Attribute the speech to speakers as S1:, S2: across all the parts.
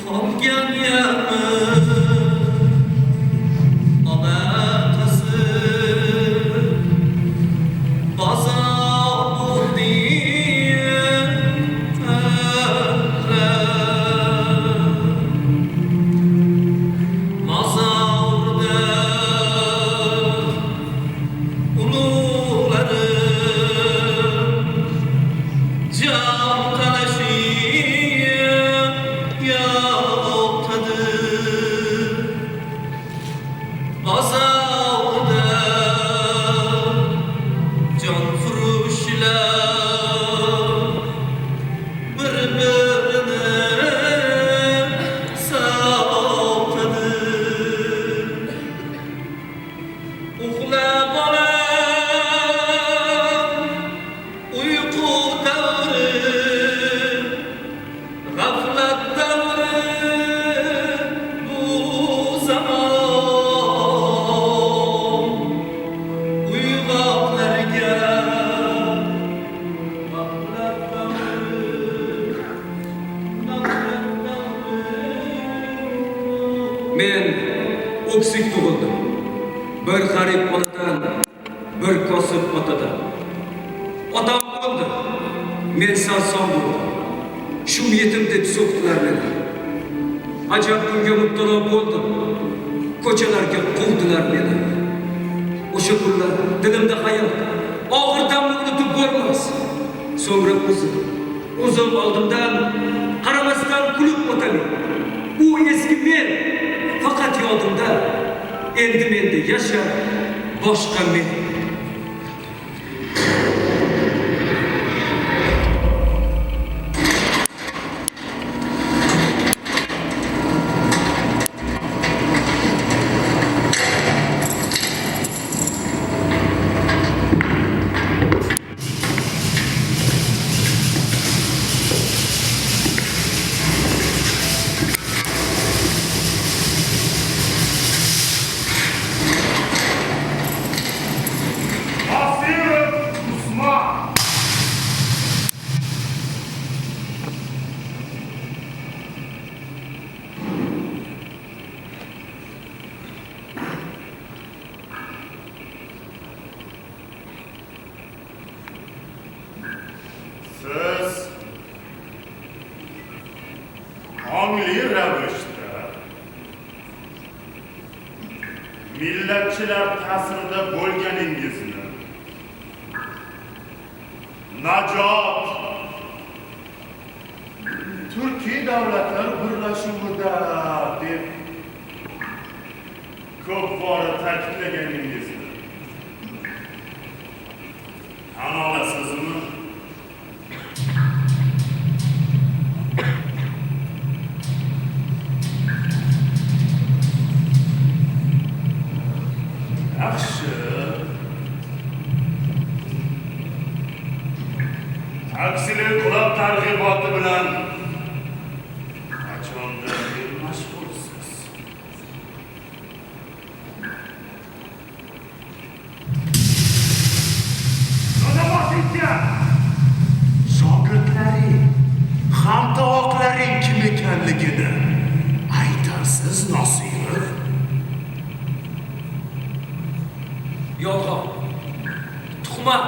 S1: Qolgan yarmi ona qizib bozor bo'ldi. Mozorda ulug'larim jon talashib yotadi. Bozorda jon furushlar bir-birini sotadi. Uxla bolam, uyqu davri, g'aflat davri bu zamon. Uyg'oqlarga g'aflat davri, g'aflat davri.
S2: Men o'ksik tug'ildim. Bir g'arib onadan, bir kosib otadan. Otam o'ldi. Men sarson bo'ldim. Shum yetim deb so'kdilar meni. Ajab kunga mubtalo bo'ldim. Ko'chalarga quvdilar meni. O'sha kunlar dilimda hayot, og'ir damni unutib bo'lmas. So'ngra o'zim oldimdan qaramasdan kulib o'taman. U eski men faqat yodimda. Endi menda yashar boshqa men.
S3: Nasirov Usmon. Siz ongli ravishda millatchilar ta'sirida bo'lganingizni, najot turkiy davlatlar birlashuvida deb ko'p bora ta'kidlaganingizni tan olasizmi? Yaxshi. Aksil inqilob targ'iboti bilan qachondan beri mashg'ulsiz? Yo'da. Shogirdlaring, hamtovoqlaring kim ekanligini aytasiz, Nosirov?
S2: Yolg'on. Tuhmat.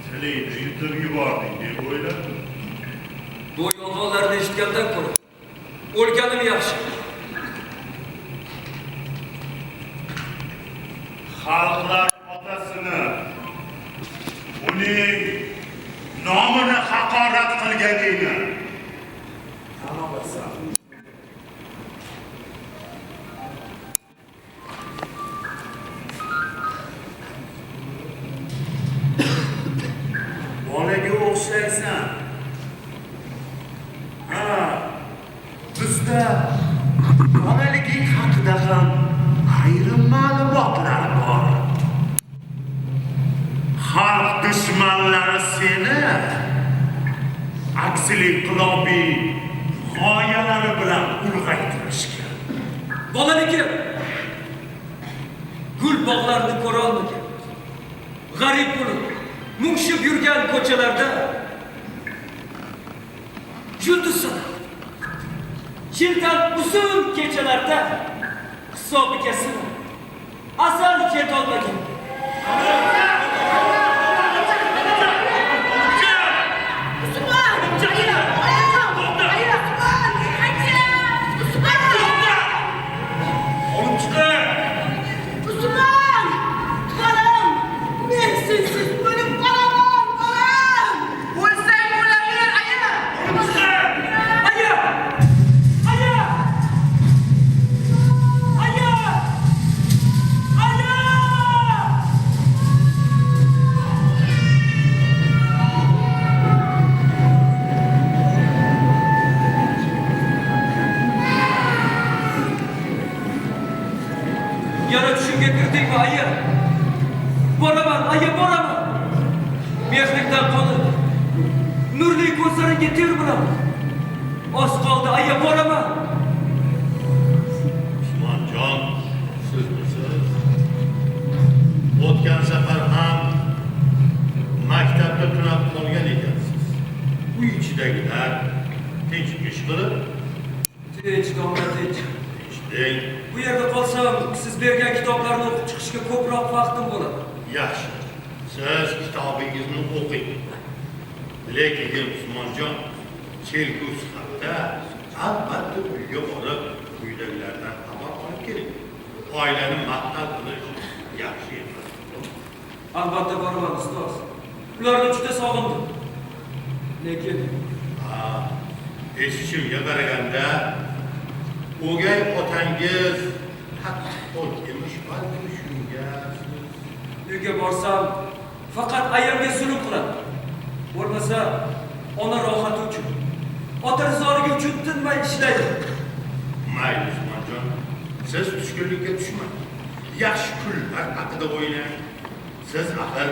S3: Tilingni yutib yubording deb o'yladim.
S2: Bu yolg'onlarni eshitgandan ko'ra o'lganim yaxshi.
S3: Xalqlar otasini, uning nomini haqorat qilganingni tan olasan. Bolaga o'xshaysan. Ha, bizda bolaliging haqida ham ayrim ma'lumotlar bor. Xalq dushmanlari seni aksil inqilobiy g'oyalari bilan ulg'aytirishgan.
S2: Bolaligim gul bog'larni ko'ra olmagan. G'arib bo'lib, mungshib yurgan ko'chalarda Yildan uzun kechalarda hisobiga sinib, asal ketolmagan.
S3: Olib chiqing!
S4: Usmon! Bolam! Men sensiz o'lib qolaman, bolam!
S5: O'lsang o'laver, aya.
S2: Aya! Aya! Aya! Aya! Yana tushimga kirdingmi, aya? Boraman, aya, boraman. Mehringdan qolib, nurli ko'zlaringga termulaman. Oz qoldi, aya, boraman.
S3: Usmonjon, sizmisiz? O'tgan safar ham maktabda tunab qolgan ekansiz. Uy ichidagilar tinch ish qilib,
S2: Tinch, domla, tinch.
S3: eshitding.
S2: Bu yerda qolsam, siz bergan kitoblarni o'qib chiqishga ko'proq vaqtim bo'ladi.
S3: Yaxshi. Siz kitobingizni o'qing. Lekin Usmonjon, kelgusi hafta albatta uyga borib, uydagilardan xabar olib keling. Oilani mahtal qilish yaxshi emas.
S2: Albatta boraman, ustoz. Ularni juda sog'indim. Lekin
S3: Ha, eshitishimga qaraganda o'gay otangiz qattiqqo'l emish, balkim shunga siz
S2: uyga borsam, faqat ayamga zulm qiladi. Bo'lmasa, ona rohati uchun, ota rizoligi uchun tinmay ishlaydi.
S3: Mayli, Usmonjon, siz tushkunlikka tushmang. Yaxshi kunlar haqida o'ylang. Siz axir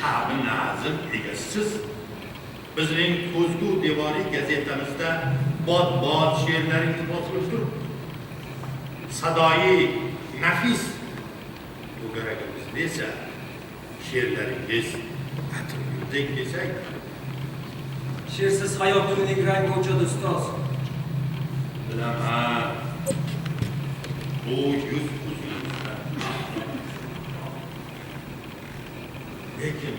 S3: ta'bi nazm egasisiz. Bizning Ko'zgu devoriy gazetamizda bot-bot she'rlaringiz bosilib turibdi. Sadoyi nafis to'garagimizda esa she'rlaringiz atirguldek desak,
S2: She'rsiz hayot nurining rangi o'chadi, ustoz.
S3: Bilaman. Bu yuz ko'zingizda. Lekin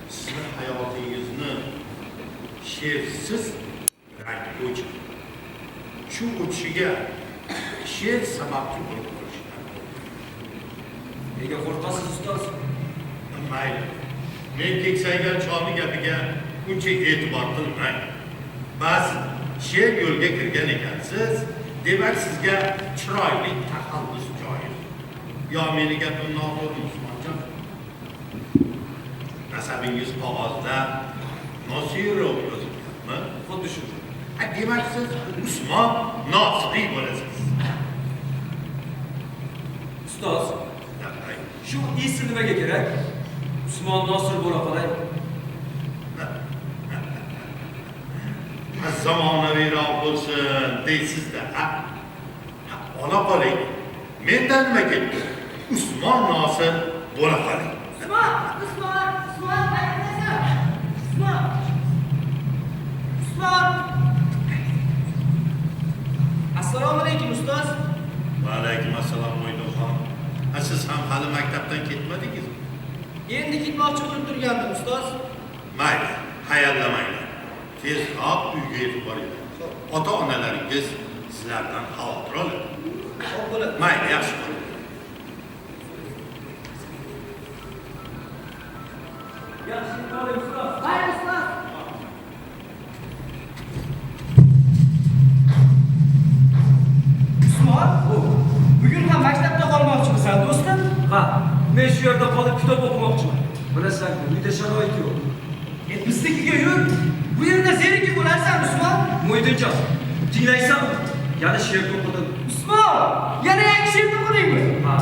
S3: sizni hayotingizni she'rsiz rang o'chadi. Shu o'chishiga she'r sababchi bo'lib qolishidan
S2: Nega qo'rqasiz, ustoz?
S3: Mayli. Men keksaygan cholni gapiga uncha e'tibor qilmang. Bas, she'r yo'lga kirgan ekansiz, demak sizga chiroyli taxallus joiz. Yo meni gapim noto'g'rimi, Usmonjon? Nasabingiz qog'ozda Nosirov yozilganmi?
S2: Xuddi shu.
S3: Ha, demak siz Usmon Nosiriy bo'lasiz.
S2: Ustoz,
S3: Labbay.
S2: shu ism nimaga kerak? Usmon Nosir bo'la qolay.
S3: Ha, zamonaviyroq bo'lsin deysizda. Ha, ha, ola qoling. Mendan nima ketdi? Usmon Nosir bo'la qoling.
S4: Usmon! Usmon! Usmon, qayerdasan? Usmon! Usmon!
S5: Assalomu alaykum, ustoz.
S3: Va alaykum assalom, Mo'ydinxon. Ha, siz ham hali maktabdan ketmadingizmi?
S5: Endi ketmoqchi bo'lib turgandim, ustoz.
S3: Mayli, hayallamanglar. Tezroq uyga yetib boringlar. Ota-onalaringiz sizlardan xavotir oladi.
S5: Xo'p bo'ladi.
S3: Mayli, yaxshi bo'ling.
S2: Yaxshi qoling, ustoz.
S4: Mayli, ustoz.
S5: Usmon, bugun ham maktabda qolmoqchimisan, do'stim?
S2: Ha, men shu yerda qolib kitob o'qimoqchiman. Bilasan-ku, uyda sharoit yo'q.
S5: E, biznikiga yur. Bu yerda zerikib bo'larsan, Usmon.
S2: Mo'ydinjon, tinglaysanmi? Yana she'r to'qidim.
S5: Usmon, yana yangi she'r to'qidingmi?
S2: Ha,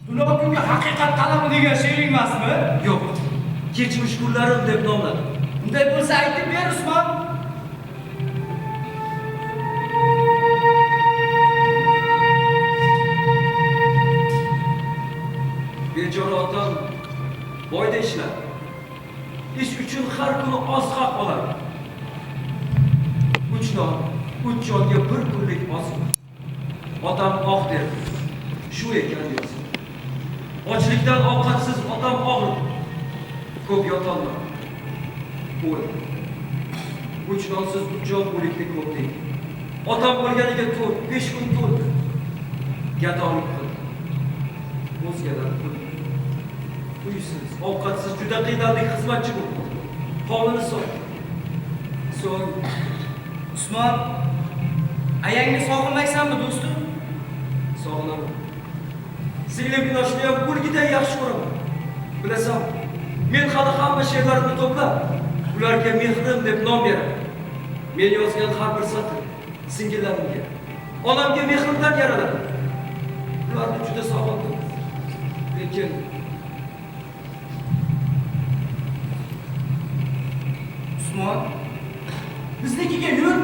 S5: Tunov kungi haqiqat qalami degan she'ring emasmi?
S2: Yo'q. Kechmish kunlarim deb nomladim.
S5: Unday bo'lsa aytib ber, Usmon.
S2: Bechora otam boyda ishlar. Ish uchun har kuni oz haq oladi. 3 non, 3 jonga bir kunlik oziq. Otam oq derdi. Shu ekan yoziq. Ochlikdan ovqatsiz otam og'ridi. Ko'p yotolmadi. O'ldi. 3 nonsiz 3 jon o'likni ko'p deydi. Otam o'lganiga 4-5 kun to'ldi. Gadolik qildi. O'zgalar kuldi. Uysiz, ovqatsiz juda qiynaldik, xizmatchi bo'ldi. Hovlini sotdi. So'ng
S5: Usmon, ayangni sog'inmaysanmi do'stim?
S2: Sog'inaman. Singlim Inoshni ham o'lgiday yaxshi ko'raman. Bilasan, men hali hamma she'rlarimni to'plab, ularga mehrim deb nom beraman. Men yozgan har bir satr singillarimga, onamga mehrimdan yaraladi. Ularni juda sog'indim. Lekin
S5: Usmon, biznikiga yur.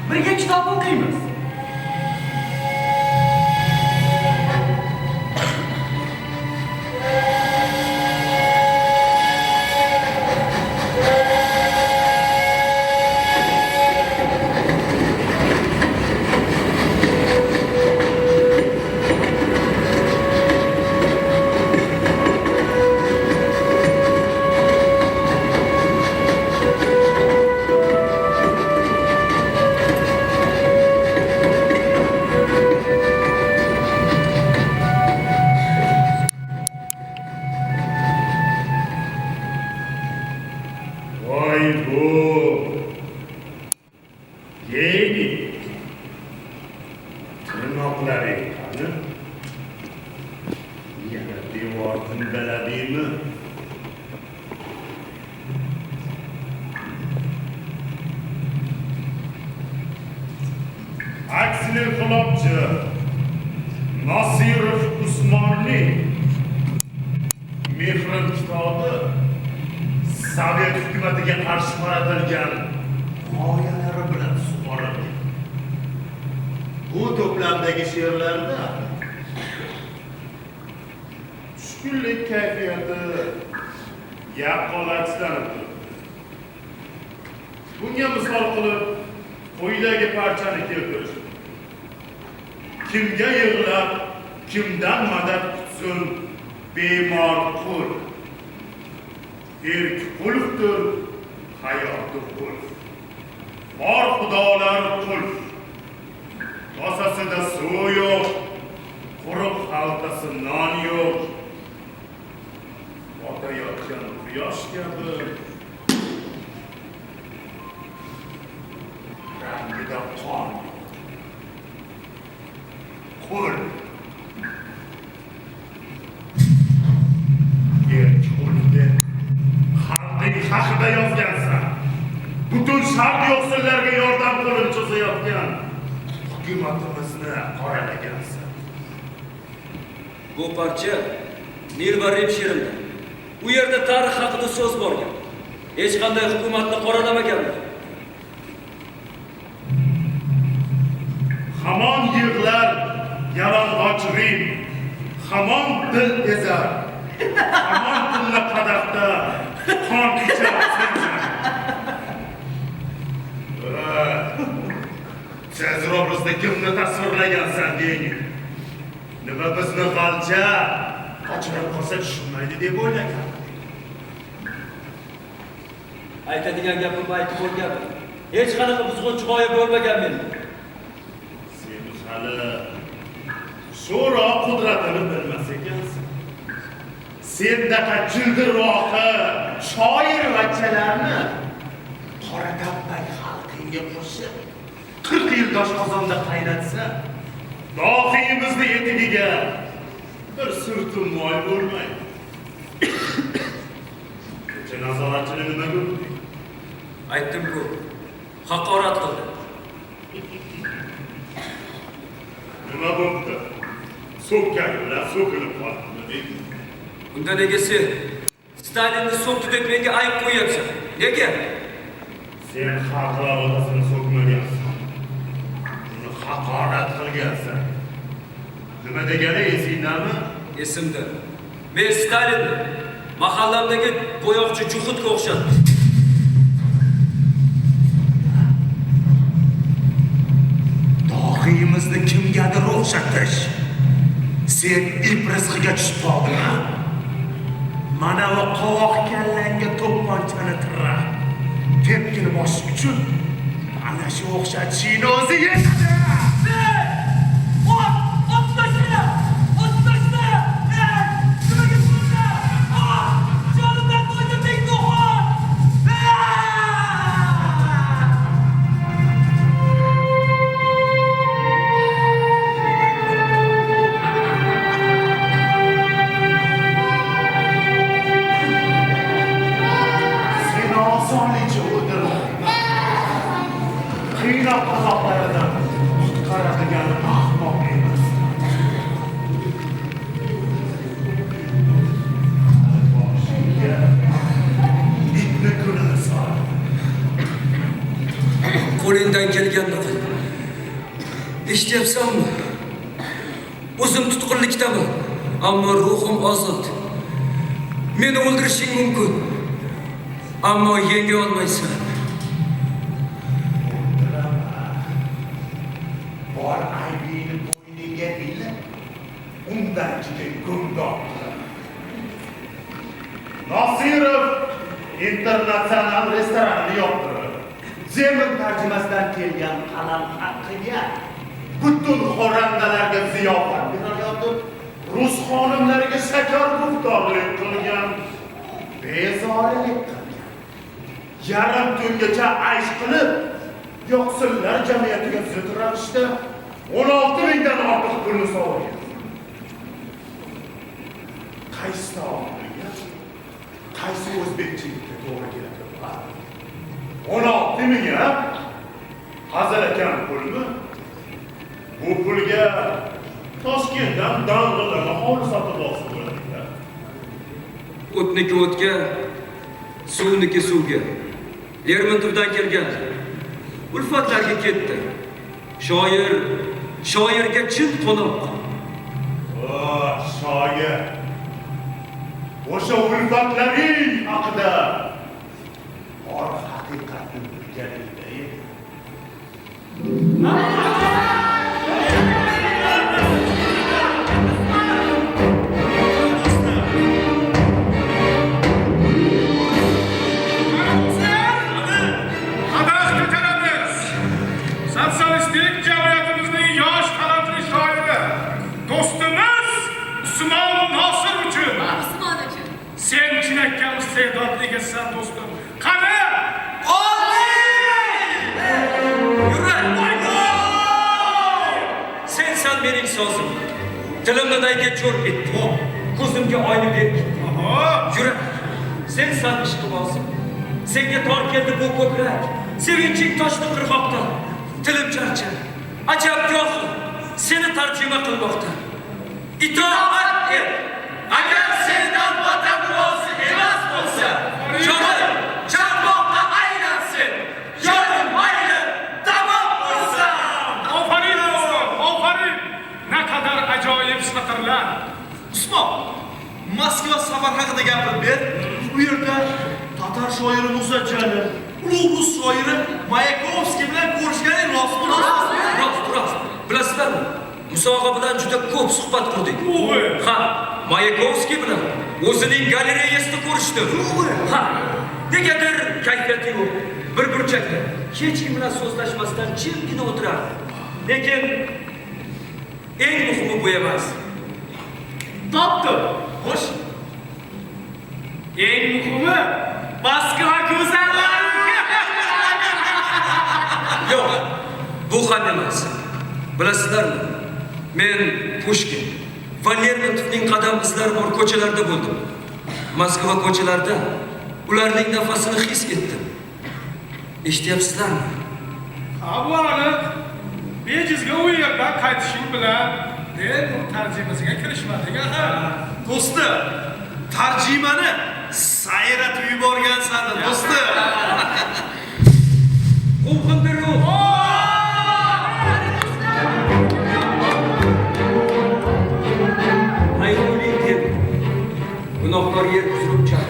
S5: Birga kitob o'qiymiz.
S3: Voy bu geniy. Tirnoqlari qani? Yana devordan baladimi? Aksine inqilobchi Nosirov Usmonning Mehrim kitobi Sovet hukumatiga qarshi qaratilgan g'oyalari bilan sug'orilgan. Bu to'plamdagi she'rlarda tushkunlik kayfiyati yaqqol akslanib turibdi. Bunga misol qilib quyidagi parchani keltirish. Kimga yig'lab, kimdan madad kutsin bemor qul. Erk qulfdir, hayoti qulf. Bor xudolar qulf. Kosasida suv yo'q, quruq xaltasi non yo'q. Botayotgan quyosh kabi rangida qon. Qul. Erk qul deb xalqing haqida yozgansan. Butun sharq yo'qsullarga yordam qo'lini cho'zayotgan hukumatimizni qoralagansan.
S2: Bu parcha Nil va Rim she'rimda. U yerda tarix haqida so'z borgan. Hech qanday hukumatni qoralamaganman.
S3: Hamon yig'lar yalang'och Rim, hamon dil ezar, hamon tilla qadahda qon ichar Sezar. Sezar obrazida kimni tasvirlagansan deng? Nima bizni g'alcha qochirib qolsa tushunmaydi deb o'ylagan.
S2: Aytadigan gapimni aytib bo'lganman. Hech qanaqa buzg'unchi g'oya bo'lmagan menda.
S3: Sen hali sho'ro qudratini bilmas ekansan. Sendaqa jildiroqi shoir vachchalarni qora tappay xalqingga qo'shib 40 yil doshqozonda qaynatsa, dohiyimizni etigiga bir surtum moy bo'lmaydi. Kecha nazoratchini nimaga urding?
S2: Aytdim-ku, haqorat qildi.
S3: Nima bo'pti? So'kkak bilan so'kilib qoldimi deydi.
S2: Unda nega sen Stalinni so'kdi deb menga ayb qo'yyapsan? Nega?
S3: Sen xalqlar otasini so'kmagansan. Uni haqorat qilgansan. Nima degani esingdami?
S2: Esimda. Men Stalinni mahallamdagi bo'yoqchi Juhudga o'xshatdim.
S6: Shirin tish. Sen ip rizqiga tushib qolding, ha? Mana bu qovoq kallangga to'pponchani tira. Tepkini bosish uchun ana shu o'xshatishingni o'zi yetdi.
S5: Ot! Ot tashla! Ot tashla! Ey! Nimaga bo'ldi? Ot! Jonimdan to'ydirding, to'xon!
S6: Seni osonlikcha o'ldirdim. Qiynoq azoblaridan qutqaradigan ahmoq emas. Boshingga itni kunini sol.
S2: Qo'lingdan kelganini qil. Eshityapsanmi? O'zim tutqunlikdaman, ammo ruhim ozod. Meni o'ldirishing mumkin, ammo yenga olmaysan.
S6: O'ldiraman. Bor aybingni bo'yningga ilib, undan keyin gumdor qilaman. Nosirov internatsional restoranini yoptirib, Zemin tarjimasidan kelgan qalam haqiga butun xo'randalarga ziyofat berayotib, rus xonimlariga shakar guftorlik qilgan, bezorilik qilgan. Yarim tungacha aysh qilib, yo'qsillar jamiyatiga zid ravishda 16 mingdan ortiq pulni sovurgan. Qaysi taomilga, qaysi o'zbekchilikka to'g'ri keladi bu? 16 ming, a? Hazil ekan pulmi? Bu pulga Toshkentdan dang'illama hovli sotib olsa bo'ladi.
S2: O'tniki o'tga, suvniki suvga. Lermontovdan kelgan. Ulfatlarga ketdi. Shoir, shoirga chin qo'noq.
S6: Oh, shoir. O'sha ulfatlaring haqida bor haqiqatni bilganingda edi.
S7: Qadah ko'taramiz. Sotsialistik jamiyatimizning yosh talantli shoiri, do'stimiz Usmon Nosir uchun.
S4: Usmon uchun.
S7: Sen chinakam iste'dodli ekansan, do'stim. Qani?
S2: Yurak! Sensan mening sozim. Tilimni nayga cho'r etdi. Ko'zimga oyni berkitdi.
S7: Oho!
S2: Yurak, sensan ishqibozim. Senga tor keldi bu ko'krak. Sevinching toshdi qirg'oqdan. Tilim charchadi. Ajab gohi seni tarjima qilmoqda. Itoat et. Agar sendan vatan rozi emas bo'lsa, jonim chaqmoqqa aylansin. Jonim mayli tamom bo'lsa.
S7: Ofarin do'stim, ofarin. Naqadar ajoyib satrlar.
S1: Usmon, Moskva safar haqida gapirib ber. U yerda tatar shoiri Musa Jalil, ulug' rus shoiri Mayakovskiy bilan ko'rishganing rostmi?
S2: Rost, rost. Bilasizlarmi? Musa og'a bilan juda ko'p suhbat qurdik. Ha, Mayakovskiy bilan o'zining galereyasida ko'rishdim. Ha, negadir kayfiyati yo'q. Bir burchakda hech kim bilan so'zlashmasdan jimgina o'tirardi. Lekin eng muhimi bu emas.
S1: Topdim. Xo'sh.
S7: Eng muhimi Moskva go'zallari.
S2: Yo'q, bu ham emas. Bilasizlarmi? Men Pushkin va Lermontovning qadam izlari bor ko'chalarda bo'ldim. Moskva ko'chalarida ularning nafasini his etdim. Eshityapsizlarmi?
S7: Ha, bu aniq. Bejizga u yerdan qaytishing bilan Lermon tarjimasiga kirishmadik axir.
S1: Do'stim, tarjimani sayratib yuborgansan, do'stim.
S2: Quvg'indi ruh. Hayronlik deb gunohkor yer uzra uchar.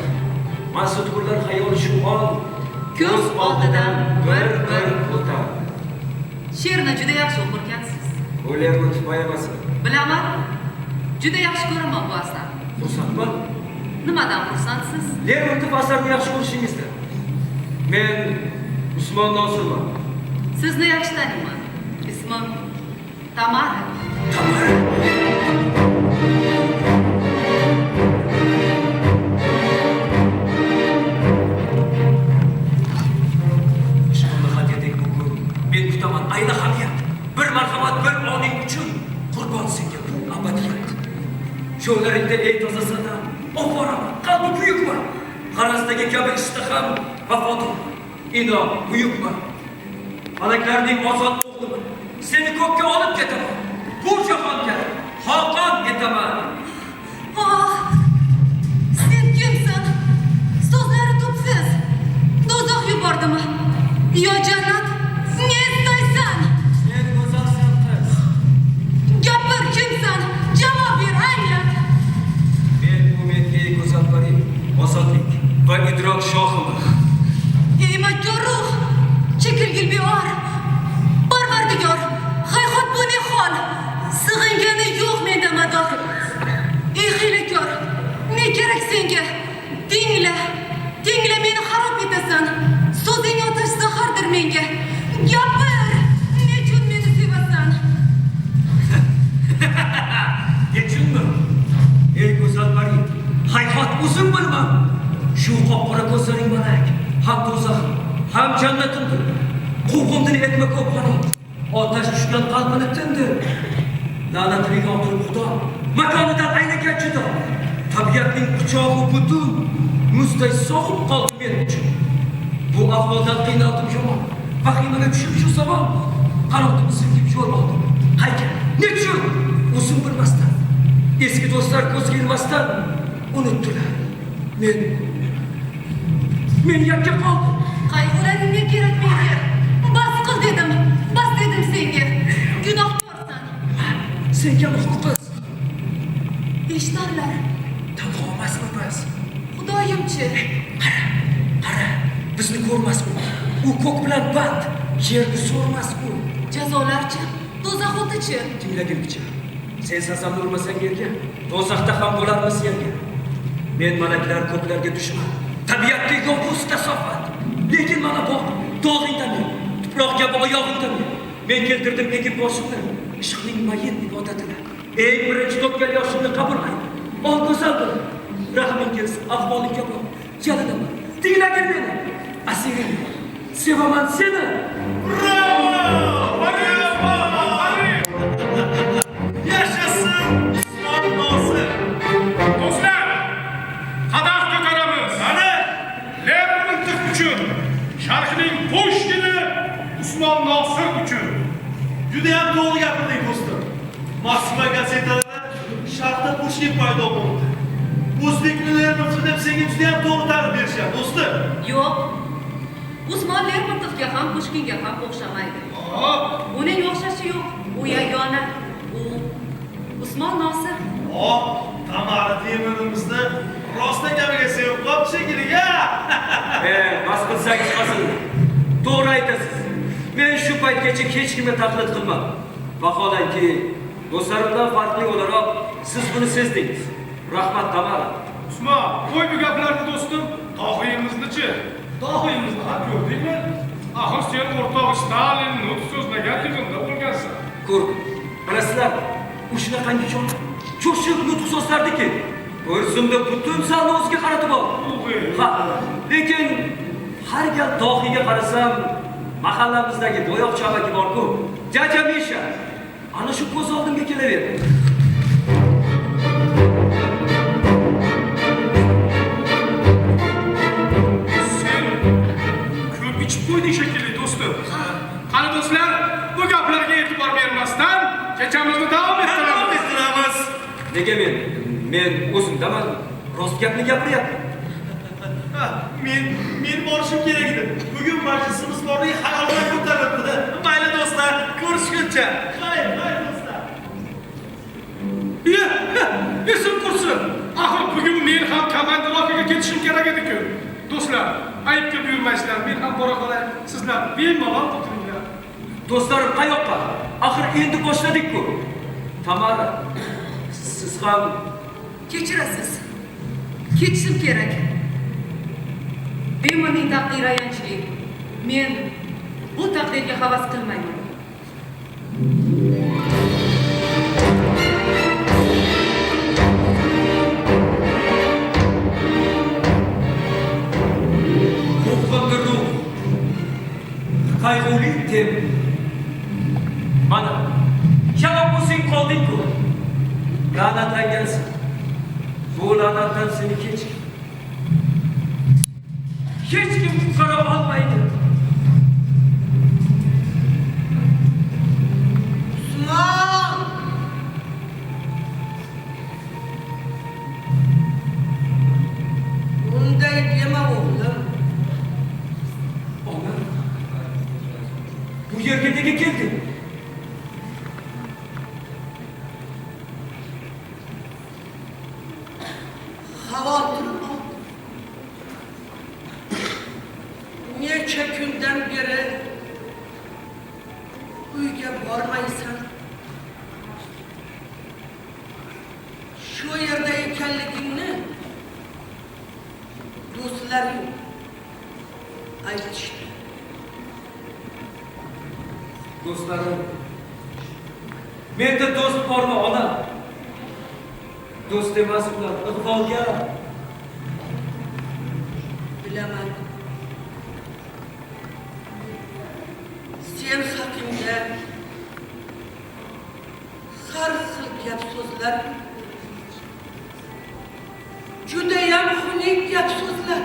S2: Mas'ud xayol shu on
S4: Ko'z oldidan
S2: bir-bir o'tar.
S4: She'rni juda yaxshi o'qirkansiz.
S2: Bu Lermontov poemasi.
S8: Bilaman. Juda yaxshi ko'raman bu asarni.
S2: Xursandman.
S8: Nimadan xursandsiz?
S2: Lermontov asarini yaxshi ko'rishingizda. Men Usmon Nosirman.
S8: Sizni yaxshi taniyman. Ismim Tamara.
S2: Tamara. Ishqimni hadya bugun. Men kutaman ayni hamiyat. Bir marhamat, bir oning uchun qurbon senga bu abadiyat. Sho'laringda ey toza sanam, oboraman, qalbi kuyukman. G'arazdagi kabi ishtaham vafodor. Inom buyukman. Falaklarning ozod o'g'liman. Seni ko'kka olib ketaman. Bu jahonga xoqon etaman.
S8: Oh, sen kimsan? So'zlari tubsiz. Do'zax yubordimi? Yo jannat? Ne istaysan?
S2: Sen go'zalsan qiz.
S8: Gapir kimsan? Javob ber, anglat.
S2: Men umidga ey go'zal pari, ozodlik va idrok shohiman.
S8: Ey makkor ruh, chekilgil beor. Parvardigor, hayhot bu ne hol? Sig'ingani yo'q menda mador. Ey hiylakor, ne kerak senga? Tingla, tingla meni xarob etasan. So'zing otash zahardir menga. Gapir, nechun meni sevasan?
S2: Nechunmi? Ey go'zal pari, hayhot o'zim bilmam. Shu qop-qora ko'zlaring malak, ham do'zaxim, ham jannatimdir. Quvg'indini etma ko'p xarob. Otash tushgan qalbini tindir. La'natini yog'dirib Xudo, makonidan aylagan judo. Tabiatning quchog'i butun, muzday sog'ib qoldi men uchun. Bu ahvoldan qiynaldim yomon. Vahimaga tushib shu zamon qanotimni silkib yo'l oldim. Qayga? Nechun? O'zim bilmasdan. Eski do'stlar ko'zga ilmasdan unutdilar. Men yakka qoldim.
S8: Qayg'ularing ne kerak menga? Bas qil dedim, bas dedim senga. Gunohkorsan.
S2: Senga muhur qiz.
S8: Eshitarlar.
S2: Tanho emasmi biz?
S8: Xudoyimchi.
S2: Qara, qara, bizni ko'rmas u. U ko'k bilan band, yerni so'rmas u.
S8: Jazolarchi, do'zax o'tichi.
S2: Tinglagin picha. Sen sazamni urmasang yerga, do'zaxda ham bo'larmiz yerga. Men malaklar ko'klarga dushman. Tabiatga yovuz kasofat. Lekin mana boq, dog'ingda men, tuproq kabi oyog'ingda men. Men keltirdim egib boshimni ishqning mayin ibodatini. Eng birinchi to'kkan yoshimni qabul qil. Ol go'zal bo'l. Rahming kelsin, ahvolingga boq. Jalinaman. Tinglagin meni. Asiring. Sevaman seni.
S1: Bravo! Bravo! Yashasın Usmon Nosir.
S7: Do'stlar, qadah ko'taramiz.
S1: Qani?
S7: Lermontov uchun, Sharqning Pushkini Usmon Nosir uchun.
S1: Juda ham to'g'ri gapirding do'stim. Moskva gazetalarida Sharqda Pushkin paydo bo'ldi. O'zbekni Lermontov deb senga juda ham to'g'ri ta'rif berishyapti do'stim.
S8: Yo'q. Usmon Lermontovga ham Pushkinga ham o'xshamaydi. Uning o'xshashi yo'q. U yagona. U Usmon Nosir.
S1: Oh, Tamara temirimizni rostdan gapiga sevib qolib shekilli, ha?
S2: Bas qilsangiz hazilni. To'g'ri aytasiz. Men shu paytgacha hech kimga taqlid qilmadim. Vaholanki, do'stlarimdan farqli o'laroq siz buni sezdingiz. Rahmat Tamara.
S7: Usmon, qo'y bu gaplarni do'stim. Dohiyimizni-chi? Dohiyimizni ham ko'rdingmi? Axir sen o'rtog'i Stalin nutq so'zlagan yig'inda bo'lgansan.
S2: Ko'rdim. Bilasizlar, u shunaqangi cho'shib nutq so'zlardiki, bir zumda butun zalni o'ziga qaratib oldi. Ha, lekin har gal dohiyga qarasam, mahallamizdagi bo'yoqchi amaki bor-ku, Jaja Misha. Ana shu ko'z oldimga kelaverdi.
S7: Sen ko'p ichib qo'yding shekilli do'stim. Qani do'stlar, bu gaplarga e'tibor bermasdan kechamizni davom
S1: Davom
S7: ettiramiz.
S1: ettiramiz.
S2: Nega men? Men o'zimdaman, rost gapni gapiryapman.
S1: Ha, men borishim kerak edi. Bugun majlisimiz borligi xayolimdan ko'tarildi. Mayli do'stlar, ko'rishguncha. Xayr, xayr do'stlar.
S7: Esim qursin. Axir bugun men ham komandirovkaga ketishim kerak edi-ku. Do'stlar, aybga buyurmaysizlar. Men ham bora qolay. Sizlar bemalol o'tiringlar.
S2: Do'stlarim qayoqqa? Axir endi boshladik-ku. Tamara, siz ham
S8: Kechirasiz. Ketishim kerak. Bemorning taqdiri ayanchli. Men bu taqdirga havas qilmayman.
S2: Qo'rqqanga ruh, qayg'uli tem. Mana, yalab o'zing qolding-ku. La'natlangansan. Bu la'natdan seni hech kim qutqara olmaydi.
S4: Usmon! Unday dema o'g'lim.
S2: Ona, bu yerga nega kelding?
S4: Xavotir ol. Necha kundan beri uyga bormaysan. Shu yerda ekanligingni do'stlaring aytishdi.
S2: Do'stlarim, menda do'st bormi, ona? Do'st emas ular, ig'vogar.
S4: Bilaman. Sen haqingda har xil gap so'zlar, judayam xunuk gap so'zlar.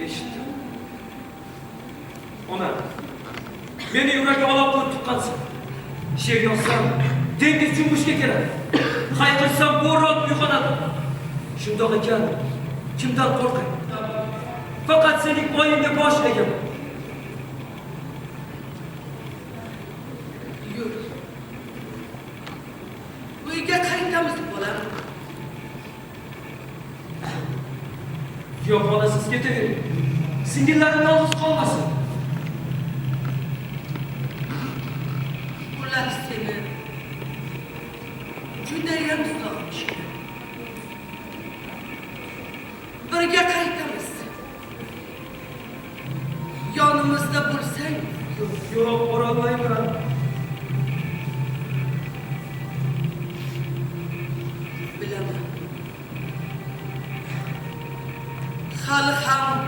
S2: Eshitdim. Ona, meni yurakka olov qilib tuqqansan. She'r yozsam, dengiz junbushga keladi. Hayqirsam, bo'ron uyg'onadi. Shundoq ekan, kimdan qo'rqay? Faqat sening oyingga bosh egaman.
S4: Yur. Uyga qaytamiz, bolam.
S2: Yo'q, ona, siz ketavering. Singillarim yolg'iz qolmasin.
S4: Ular seni judayam sog'inishgan. Birga qaytamiz. Yonimizda bo'lsang.
S2: Yo'q, borolmayman.
S4: Bilaman. Hali ham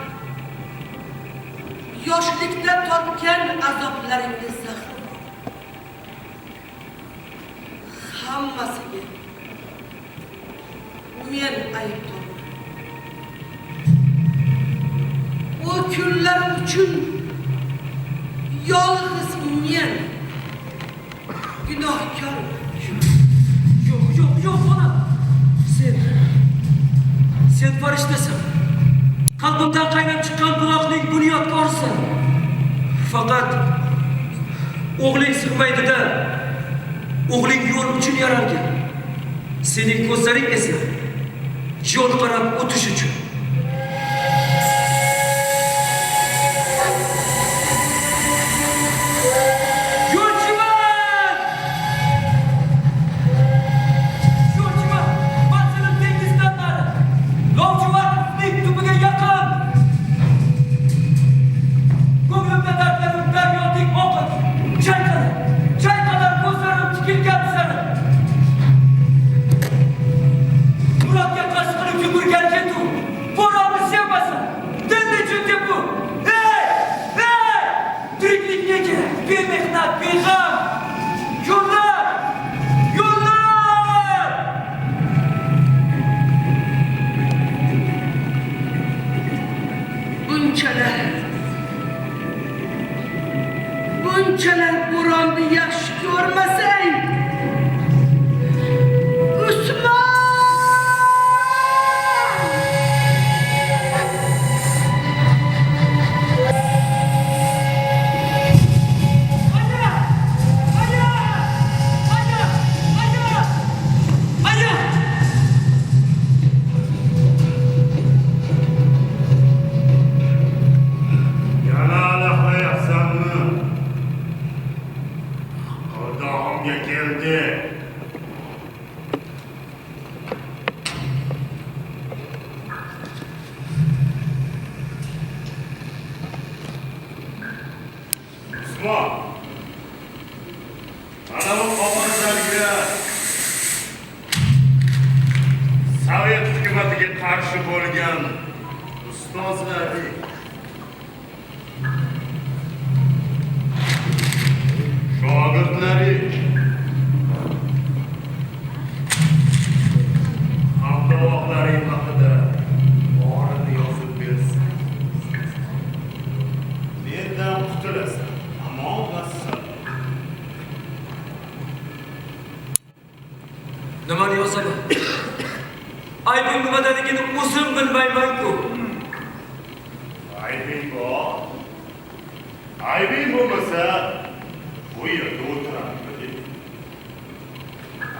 S4: yoshlikda topgan azoblaringiz zahri bor. Hammasiga men aybdorman. O kunlar uchun yolg'iz men gunohkorman.
S2: Yo'q, yo'q, yo'q, ona. Sen farishtasan. Qalbimdan qaynab chiqqan buloqning bunyodkorisan. Faqat o'g'ling sig'maydi-da. O'g'ling yo'l uchun yaralgan. Sening ko'zlaring esa yo'l qarab o'tish uchun. Yo'lchiman! Yo'lchiman! Manzilim dengizdan nari. Lojuvardning tubiga yaqin. Ko'nglimda dardlarim daryodek oqib, chayqalar, chayqalar ko'zlarim tikilgan sari. Murodga qasd qilib yugurgan ketu, bo'ronni sevmasin, dilni bu. Ey! Ey! Tiriklik nega? Bemehnat, beg'am. Yo'llar! Yo'llar!
S4: Bunchalar bo'ronni yaxshi ko'rmasang, Usmon!
S5: Aya! Aya! Aya! Aya! Aya!
S3: Yana alahlayapsanmi? Usmon, mana bu qog'ozlarga Sovet hukumatiga qarshi bo'lgan ustozlaring, shogirdlaring, hamtovoqlaring haqida borini yozib bersang, mendan qutulasan. Amon vassalom.
S2: Nimani yozaman? Aybim nimadaligini o'zim bilmayman-ku.
S3: Aybing bor. Aybing bo'lmasa, bu yerda o'tirarmidik.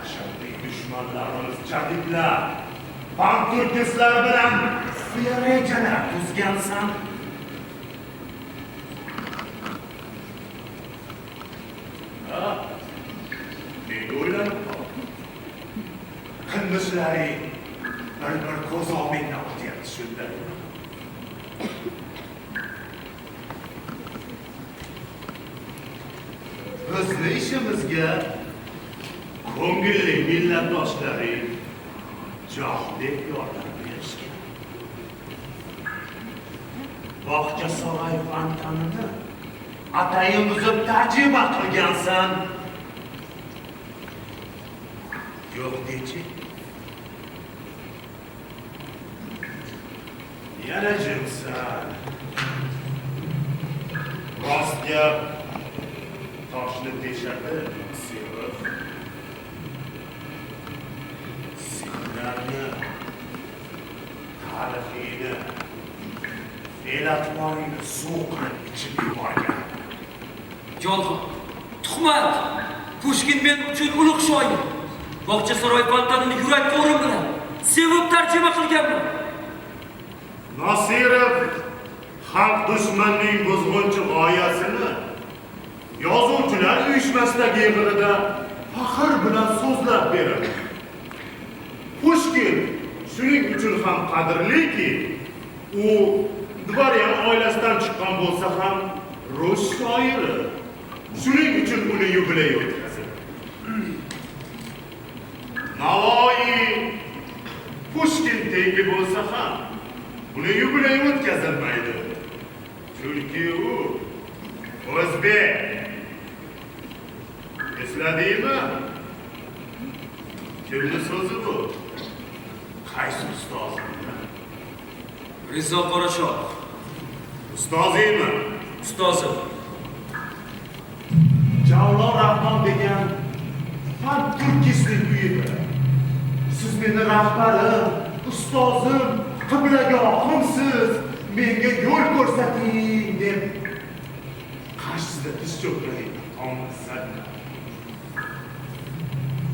S3: Ashaddiy dushmanlarimiz jadidlar, pan-turkistlar bilan xufiya rejalar tuzgansan. Ha? Nega o'ylanib qolding?
S6: Qilmishlaring bir-bir ko'z oldingdan o'tyapti shunda.
S3: Bizni ishimizga ko'ngilli millatdoshlaring joh deb yordam berishgan.
S6: Bog'chasaroy fontanini atayin buzib tarjima qilgansan. Yo'q dechi.
S3: Yana jimsan. Rost gap toshni teshadi, Nosirov.
S6: Senlarni tarixingni, fe'l-atvoringni suv qilib ichib yuborgan.
S2: Yolg'on, tuhmat. Pushkin men uchun ulug' shoir. Bog'chasaroy fontanini yurak to'rim bilan sevib tarjima qilganman.
S3: Nosirov xalq dushmanining buzg'unchi g'oyasini yozuvchilar uyushmasidagi yig'inida faxr bilan so'zlab beradi. Pushkin shuning uchun ham qadrliki, u dvoryan oilasidan chiqqan bo'lsa ham rus shoiri. Shuning uchun uni yubiley o'tkazadi. Navoiy Pushkin tengi bo'lsa ham uni yubiley o'tkazilmaydi. Chunki u o'zbek. Esladingmi? Kimni so'zi bu?
S6: Qaysi ustozingni?
S2: Rizo Qorashoh.
S3: Ustozingmi?
S2: Ustozim.
S6: Javlon Rahmon degan pan-turkistning uyida siz meni rahbarim, ustozim, qiblagohimsiz, menga yo'l ko'rsating deb qarshisida tiz cho'kkaningni tonsan.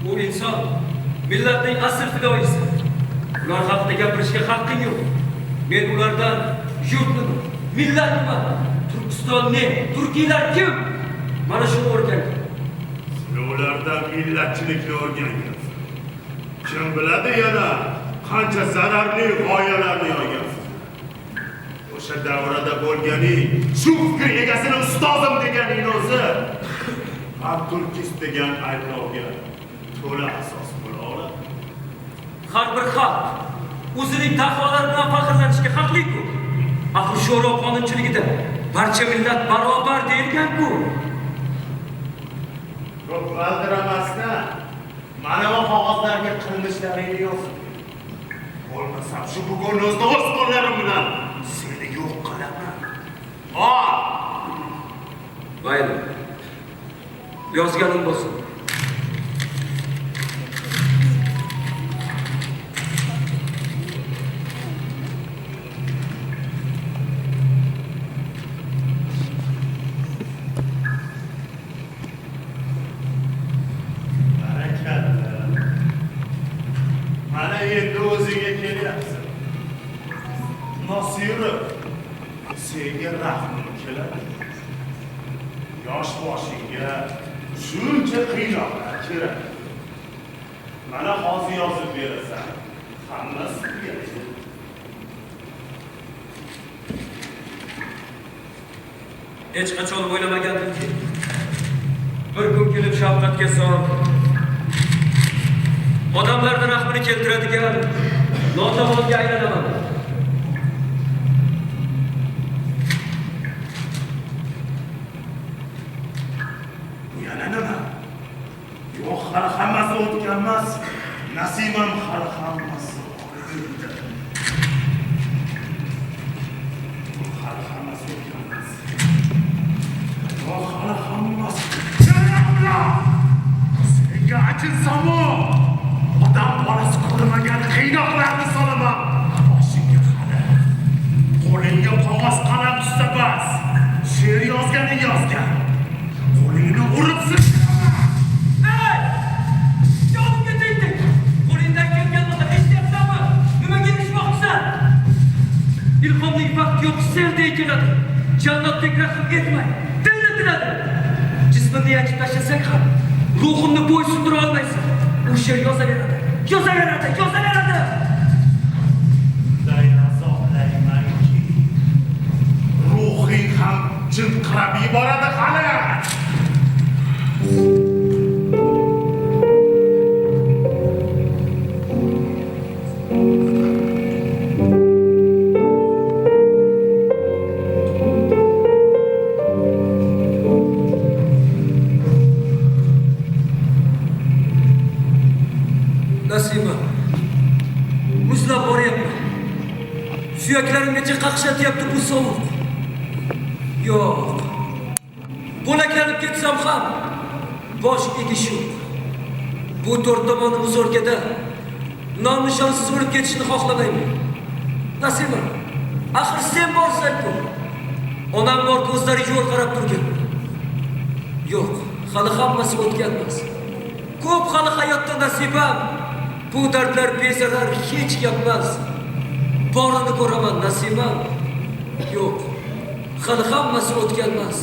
S2: U inson millatning asl fidoyisi. Ular haqida gapirishga haqqing yo'q. Men ulardan yurt nima, millat nima, Turkiston ne, turkiylar kim? Mana shuni o'rgangan.
S3: Sen ulardan millatchilikni o'rgangansan. Kim biladi yana qancha zararli g'oyalarni yoygansiz. O'sha davrada bo'lganing, shu fikr egasini ustozim deganing o'zi pan-turkist degan ayblovga to'la asos bo'la oladi.
S2: Har bir xalq o'zining daholari bilan faxrlanishga haqli-ku. Axir sho'ro qonunchiligida barcha millat barobar deyilgan-ku.
S3: Ko'p g'aldiramasdan mana bu qog'ozlarga qilmishlaringni yozib.
S6: Bo'lmasam shu bugun o'zida o'z qo'llarim bilan seni yo'q qilaman.
S3: Ol!
S2: Mayli. Yozganim bo'lsin.
S3: Barakalla. Mana endi o'zingga kelyapsan.
S6: Nosirov, senga rahmim keladi. Yosh boshingga shuncha qiynoqlar kerak. Mana hozir yozib berasan. Hammasi tugaydi.
S2: Hech qachon o'ylamagandimki, Bir kun kelib shafqatga sol, odamlarni rahmini keltiradigan notavonga aylanaman.
S6: Bu yana nima? Yo'q, hali hammasi o'tgan emas. Nasimam hali hammasi oldinda. Yo'q, hali hammasi o'tgan emas. Yo'q, hali hammasi. Senga achinsamu, odam bolasi ko'rmagan qiynoqlarni solaman. Boshingga hali. Qo'lingga qog'oz qalam tushsa bas. She'r yozganing yozgan. Qo'lingni urib sindirman.
S5: Ey! Jonimga tegding. Qo'lingdan kelganini eshityapsanmi? Nimaga erishmoqchisan?
S2: Ilhomning vaqti yo'q, seldek keladi. Jannatdek rahm etmay, dilni tiladi. Jismimni yanchib tashlasak ham, ruhimni bo'ysundira olmaysan. U she'r yozaveradi, yozaveradi, yozaveradi.
S6: Shunday azoblaymanki, ruhing ham chinqirab yuboradi hali.
S2: Nasima, muzlab boryapman. Suyaklarimgacha qaqshatyapti bu sovuq. Yo'q. Bo'laklanib ketsam ham bosh egish yo'q. Bu to'rt tomoni muz o'lkada nom-nishonsiz o'lib ketishni xohlamayman. Nasima, axir sen borsan-ku. Onam bor, ko'zlari yo'l qarab turgan. Yo'q, hali hammasi o'tgan emas. Ko'p hali hayotda nasibam. Bu dardlar bezarar hech gap emas. Borini ko'raman nasibam. Yo'q, hali hammasi o'tgan emas.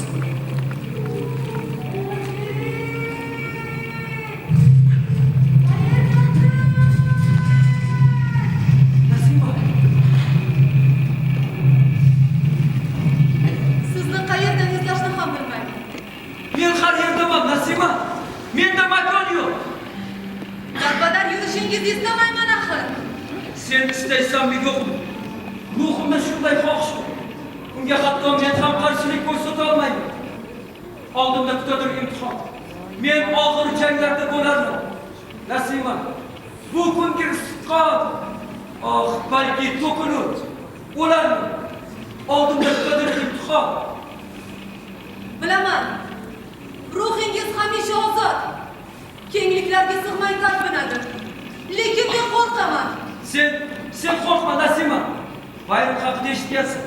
S2: Nasima,
S8: Sizni qayerdan izlashni ham bilmayman.
S2: men har yerdaman Nasima. Menda makon yo'q.
S8: Darbadar yurishingizni istamayman axir.
S2: Sen istaysanmi yo'qmi? Ruhimda shunday xohish bor. Unga hatto men ham qarshilik ko'rsata olmayman. Oldimda kutadir imtihon. Men og'ir janglarda bo'larman. Nasima, bu kungi qon, oh, balki to'kilur. O'larman. Oldimda kutadir imtihon.
S8: Bilaman. Ruhingiz hamisha ozod. Kengliklarga sig'may talpinadi. Lekin men qo'rqaman.
S2: Sen qo'rqma Nasima. Bayram haqida eshitgansan.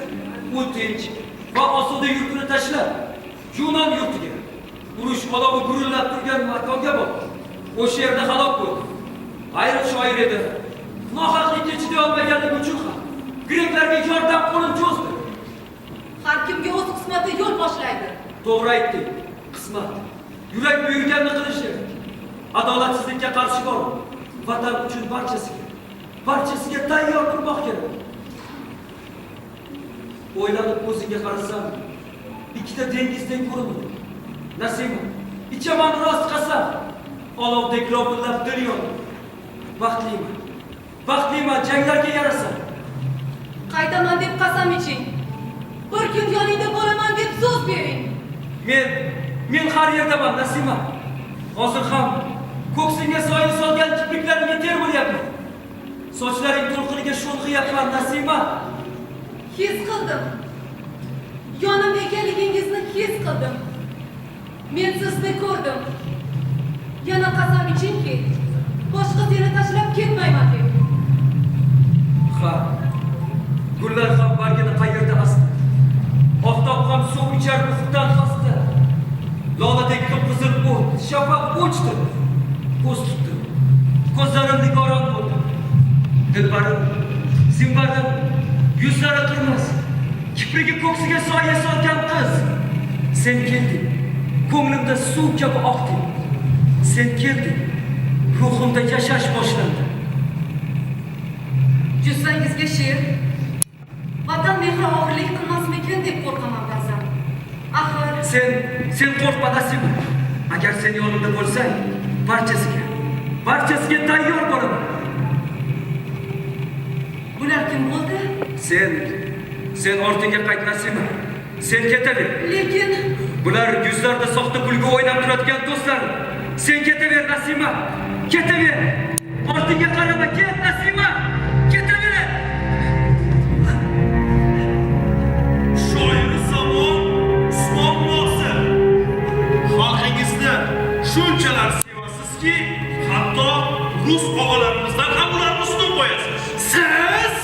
S2: U tinch va osuda yurtini tashlab, Yunon yurtiga, urush olovi gurillab turgan makonga bordi. O'sha yerda halok bo'ldi. Ayrim shoir edi. Nohaqlikka chiday olmaganligi uchun ham greklarga yordam qo'lini cho'zdi.
S8: Har kimga o'z qismati yo'l boshlaydi.
S2: To'g'ri aytding. Qismat. Yurak buyurganini qilish kerak. Adolatsizlikka qarshi borib, vatan uchun barchasiga tayyor turmoq kerak. O'ylanib o'zingga qarasam, ikkita dengizdek ko'rinadi. Nasima, ichaman rost qasam, olovdek lovillab dil yondi. Baxtliman. Baxtliman, janglarga yarasam.
S8: Qaytaman deb qasam iching. Bir kun yoningda bo'laman deb so'z bering.
S2: Men har yerdaman Nasima. Hozir ham ko'ksingga soya solgan kipriklarimga termilyapman. Sochlaring to'lqiniga sho'ng'iyapman Nasima.
S8: His qildim. Yonimda ekanligingizni his qildim. Men sizni ko'rdim. Yana qasam ichingki, boshqa seni tashlab ketmayman deb.
S2: Ha. Gullar ham bargini qayerda asdi. Oftob ham suv ichar ufqdan xasta. Loladek qip-qizil o't, shafaq o'chdi. Ko'z tutdi. Ko'zlarim nigoron bo'ldi. Dilbarim, zimbarim, yuzlari qirmiz, kiprigi ko'ksiga soya solgan qiz. Sen kelding, ko'nglimda suv kabi oqding. Sen kelding, ruhimda yashash boshlandi.
S8: Jussangizga she'r, vatan mehri og'irlik qilmasmikin deb qo'rqaman ba'zan. Axir
S2: Sen qo'rqma Nasima. Agar sen yonimda bo'lsang, barchasiga tayyor bo'laman.
S8: Bular kim bo'ldi?
S2: Sen ortingga qayt, Nasima. Sen ketaver.
S8: Lekin
S2: bular yuzlarda soxta kulgi o'ynab turadigan do'stlarim. Sen ketaver, Nasima. Ketaver. Ortingga qarama, ket, Nasima. Ketaver.
S1: Shoir zamon Usmon Nosir. Xalqingizni shunchalar sevasizki, hatto rus og'alarimizdan ham ularni ustun qo'yasiz.
S7: Siz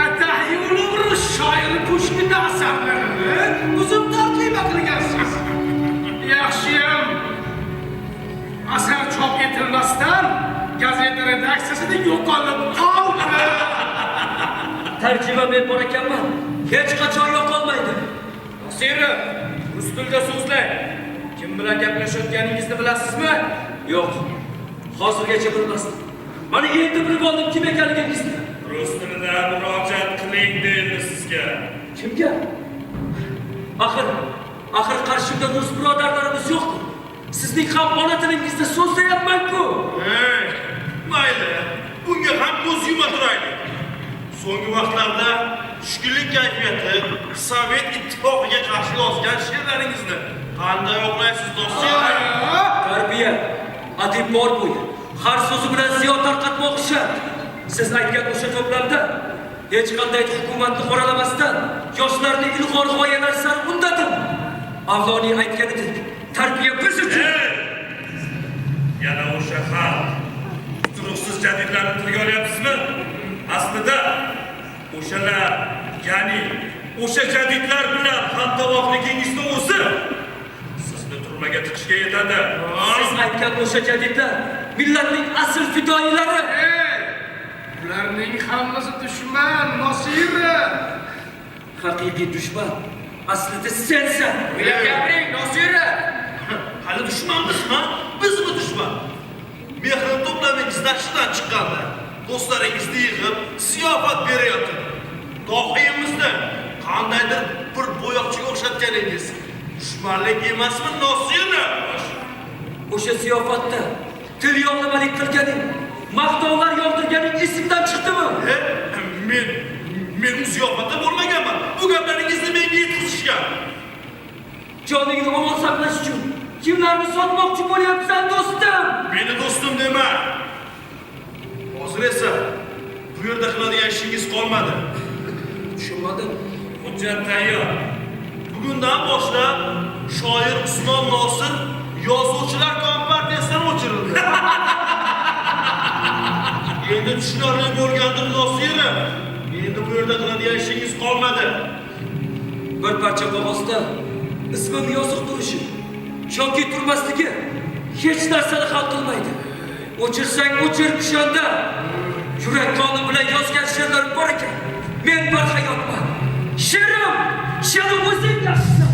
S7: Atahi ulug' rus shoiri Pushkinning asarlarini buzib tarjima qilgansiz. Yaxshiyam asar chop etilmasdan gazeta redaksiyasida yo'qolib qoldi.
S2: Tarjima men bor ekanman, hech qachon yo'qolmaydi.
S5: Nosirov, rus tilida so'zlang. Kim bilan gaplashayotganingizni bilasizmi?
S2: Yo'q. Hozirgacha bilmasdim. Mana endi bilib oldim kim ekanligingizni.
S9: Rus tilida murojaat qiling deydi sizga.
S2: Kimga? Axir qarshimda rus birodarlarimiz yo'q-ku. Sizning ham ona tilingizda so'zlayapman-ku.
S1: Ey, mayli, bunga ham ko'z yuma turaylik. So'nggi vaqtlarda tushkunlik kayfiyati Sovet ittifoqiga qarshi yozgan she'rlaringizni qanday o'qlaysiz, do'stlar?
S2: Tarbiya, adib bor bo'yi, har so'zi bilan ziyo tarqatmoq shart. Siz aytgan o'sha to'plamda hech qanday hukumatni qoralamasdan yoshlarni ilg'or g'oyalar sari undadim. Avloniy aytganidek, tarbiya biz uchun.
S9: Yana o'sha xalq quturuqsiz jadidlarni tilga olyapsizmi? Aslida o'shalar, ya'ni o'sha jadidlar bilan hamtovoqligingizni o'zi sizni turmaga tiqishga yetadi.
S2: Siz aytgan o'sha jadidlar millatning asl fidoyilari.
S7: Ularning hammasi dushman, Nosirov.
S2: Haqiqiy dushman aslida sensan.
S5: O'ylab gapiring, Nosirov.
S1: Hali dushmanmizmi? Bizmi dushman? Mehnat to'plamingiz dashtdan chiqqanda do'stlaringizni yig'ib ziyofat berayotib, dohiyimizni qandaydir bir bo'yoqchiga o'xshatganingiz dushmanlik emasmi, Nosirov?
S2: O'sha ziyofatda til yog'lamalik qilganing, maqtovlar yog'dirganing esimdan chiqdimi?
S1: Men u ziyofatda bo'lmaganman. Bu gaplaringizni menga yetkazishgan.
S2: Joningni omon saqlash uchun kimlarni sotmoqchi bo'lyapsan, do'stim?
S1: Meni do'stim dema. Hozir esa bu yerda qiladigan ishingiz qolmadi.
S2: Tushunmadim.
S9: Hujjat tayyor.
S1: Bugundan boshlab shoir Usmon Nosir yozuvchilar kompartiyasidan o'chirildi. Endi tushunarli bo'lgandir, Nosirov. Endi bu yerda qiladigan ishingiz qolmadi.
S2: Bir parcha qog'ozda ismim yoziq turishi yoki turmasligi hech narsani hal qilmaydi. O'chirsang o'chir kishanda. Yurak qonim bilan yozgan she'rlarim bor ekan. Men barhayotman. She'rim, seni o'zing yaxshisan.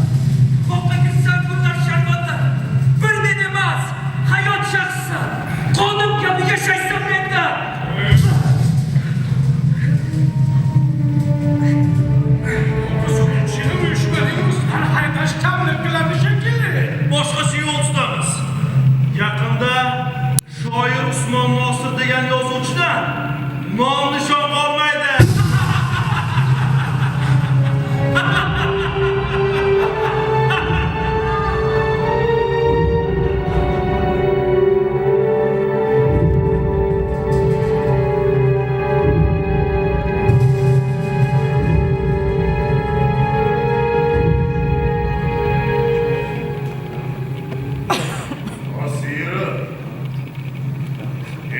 S2: Xo'pqa kirsan bundan sharmanda. Bir men emas, hayot shaxsisan. Qonim kabi yashaysan menda.
S1: Boshqacha yo'l tutamiz. Yaqinda shoir Usmon Nosir degan yozuvchidan nom nishon qolmaydi.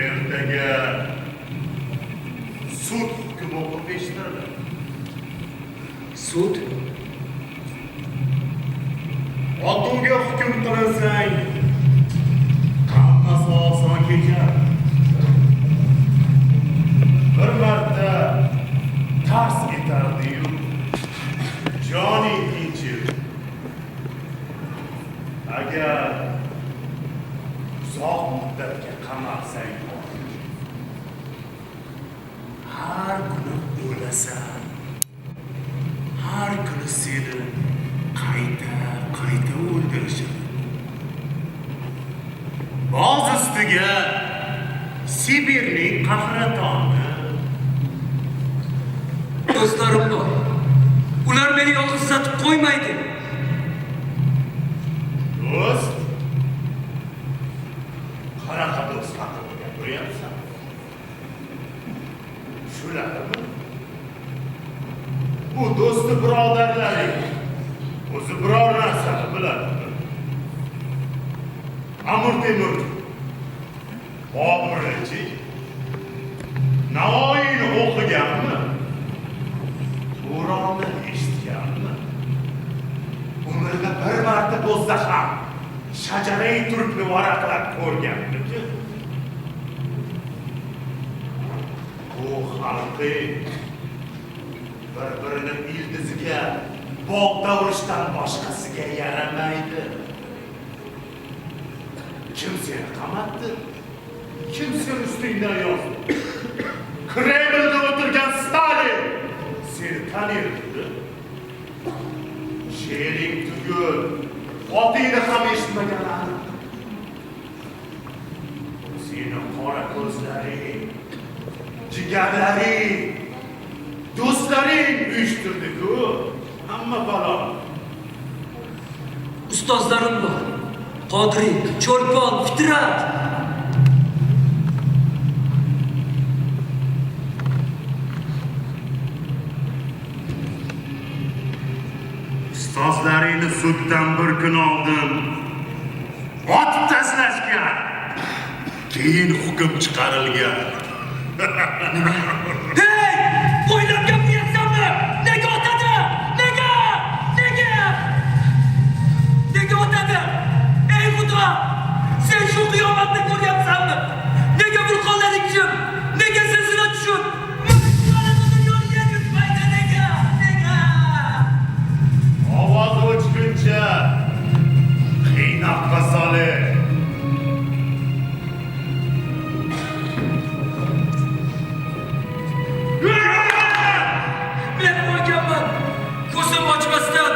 S3: Ertaga sud hukmi o'qib eshittiriladi.
S2: Sud?
S3: Otuvga hukm qilinsang, hammasi oson kechar. Bir marta tars etardi-yu, joning tinchir. Agar uzoq muddatga qamalsang,
S6: har kuni o'lasan, har kuni seni qayta-qayta o'ldirishadi. Ustiga Sibirning qahratoni.
S2: Do'stlarim bor. Ular meni yolg'iz sotib qo'ymaydi.
S3: Do'st? Qanaqa do'st haqida gapiryapsan? Shularmi?
S6: Bu do'sti birodarlaring o'zi biror narsani biladimi? Amir Temur, Boburchi, Navoiyni o'qiganmi? Turonni eshitganmi? Umrida bir marta bo'lsa ham shajarai turkni varaqlab ko'rganmiki? Bu xalqi bir-birini ildiziga bolta urishdan boshqasiga yaramaydi. Kim seni qamatdi? Kim seni ustingdan yozdi? Kremlda o'tirgan Stalin seni tanirdi. She'ring tugul, otingni ham eshitmagan aniq. Seni qora ko'zlaring, jigarlaring, do'stlaring uyushtirdi-ku hamma balo.
S2: Ustozlarim bor. Qodiriy, Cho'lpon, Fitrat.
S6: Ustozlaringni suddan bir kun oldin otib tashlashgan. Keyin hukm chiqarilgan.
S5: Hey! O'ylab gapiryapsanmi? Nega otadi? Nega? Nega? Nega otadi? Ey Xudo! Sen shu qiyomatni ko'ryapsanmi? Nega vulqonlaring jim? Nega zilzila tushib? Dunyoni yer yutmaydi? Nega? Nega?
S3: Ovoz o'chguncha qiynoqqa solib.
S2: Men o'lganman. Ko'zim ochmasdan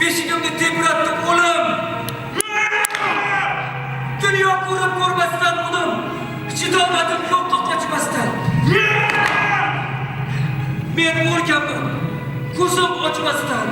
S2: beshigimni tebratdim o'lim. Dunyo ko'rib ko'rmasdan unim, chidolmadim yo'qqa qochmasdan. Men o'lganman. Ko'zim ochmasdan.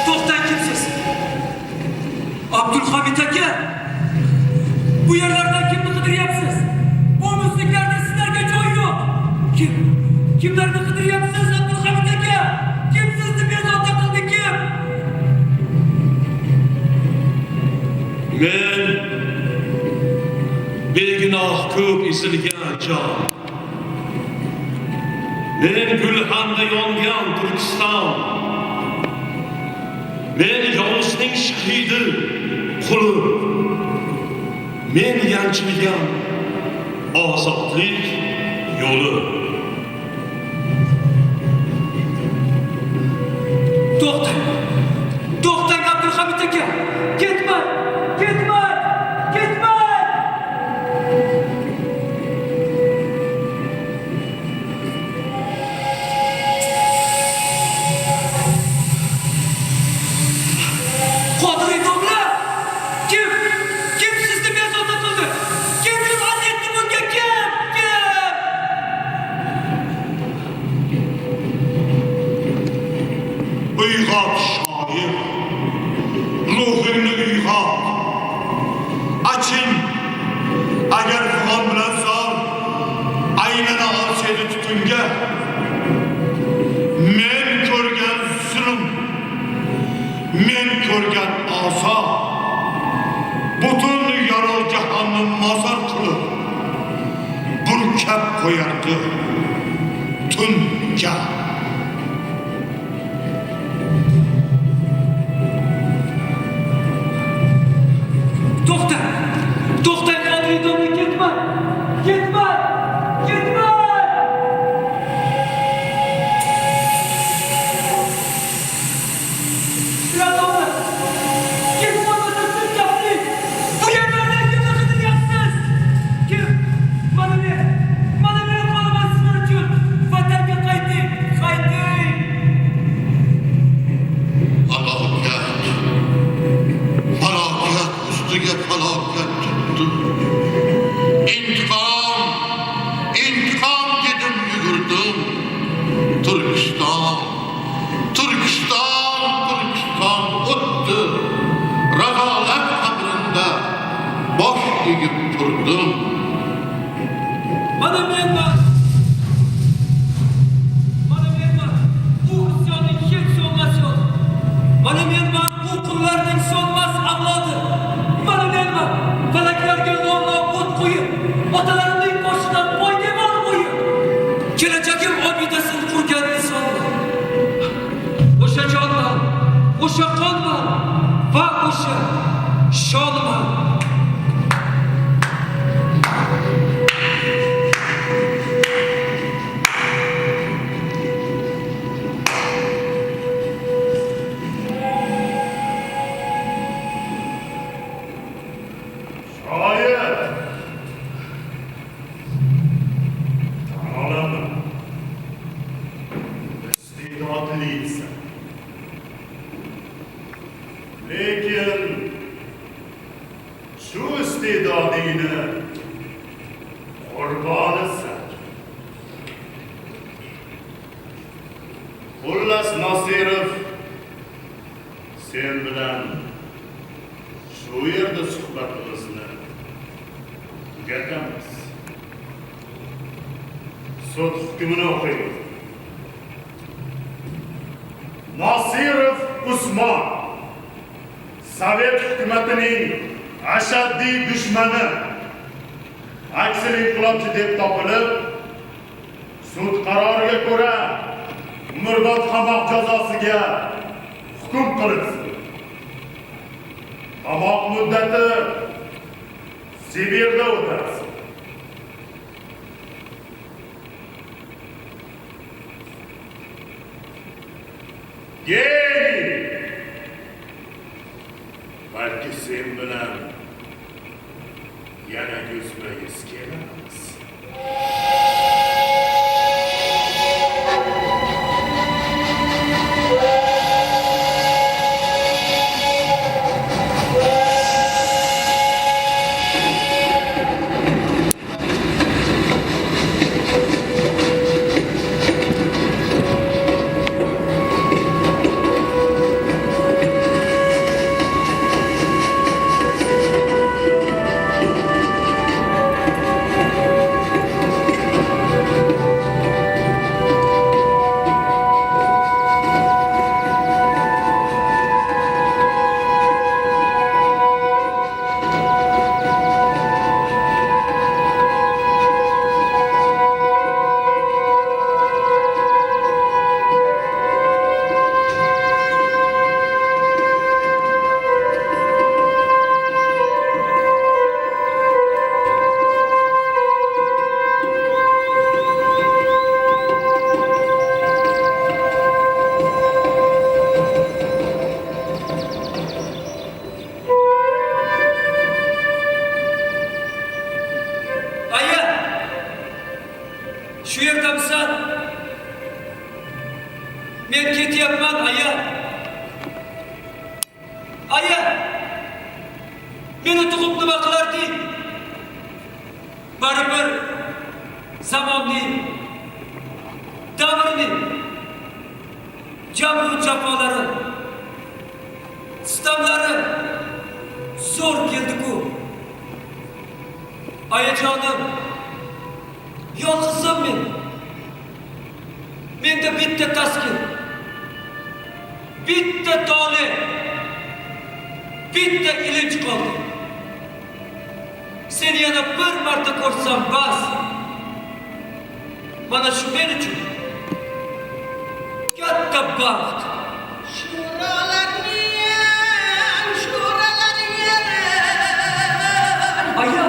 S2: To'xtang, kimsiz? Abdulhamid aka! Bu yerlardan kimni qidiryapsiz? Bu muzliklarda sizlarga joy yo'q. Kim? Kimlarni qidiryapsiz Abdulhamid aka? Kim sizni bezovta qildi, kim?
S9: Men begunoh ko'p ezilgan jon. Men gulxanda yongan Turkiston. Men yovuzning shahidi quli. Men yanchilgan ozodlik yo'li.
S2: To'xtang! To'xtang Abdulhamid aka! Ketmang! Ketmang! Ketmang! Qodiriy domla! Kim? Kim sizni bezovta qildi? Kim jur'at etdi bunga? Kim? Kim?
S9: Uyg'ot shoir, ruhingni uyg'ot. Achin, agar fig'on bilan zor aylana olsaydi tutunga, men ko'rgan zulm, men ko'rgan azob butun yorug' jahonni mozor qilib burkab qo'yardi tunga.
S2: To'xtang! To'xtang Qodiriy domla, ketmang! Ketmang! Ketmang!
S10: yugurdim. Intiqom, intiqom dedim yugurdim. Turkiston, Turkiston, Turkiston o'tdi. Razolat qabrinda bosh egib turdim.
S5: Mana menman. Mana menman. U isyonning hech so'nmas yo'li. Mana menman u qullarning so'nmas avlodi. Mana menman falaklarga lomlab o't qo'yib, otalarimning boshidan poydevor bo'yib, kelajagim obidasini qurgan insonman. O'sha jonman, o'sha qonman va o'sha shonman.
S9: Shoir! Tan olaman. Iste'dodlisan. Lekin shu iste'dodingni qurbonisan. Xullas, Nosirov, sen bilan shu yerda suhbatimizni tugatamiz. Sud hukmini o'qiymiz. Nosirov Usmon, Sovet hukumatining ashaddiy dushmani, aksil inqilobchi deb topilib, sud qaroriga ko'ra umrbod qamoq jazosiga hukm qilinsin. Qamoq muddati Sibirda o'tadi. Geniy! Balki sen bilan yana yuzma-yuz kelamiz.
S5: Aya, shu yerdamisan? Men ketyapman, aya. Aya, meni tug'ib nima qilarding? Baribir zamonning, davrning jabru jafolari, sitamlari zo'r keldi-ku. Ayajonim, yolg'izim men. Menda bitta taskin, bitta tole, bitta ilinj qoldi. Seni yana bir marta ko'rsam bas. Mana shu men uchun katta baxt.
S4: Sho'ralarning, sho'ralaring.
S5: Aya,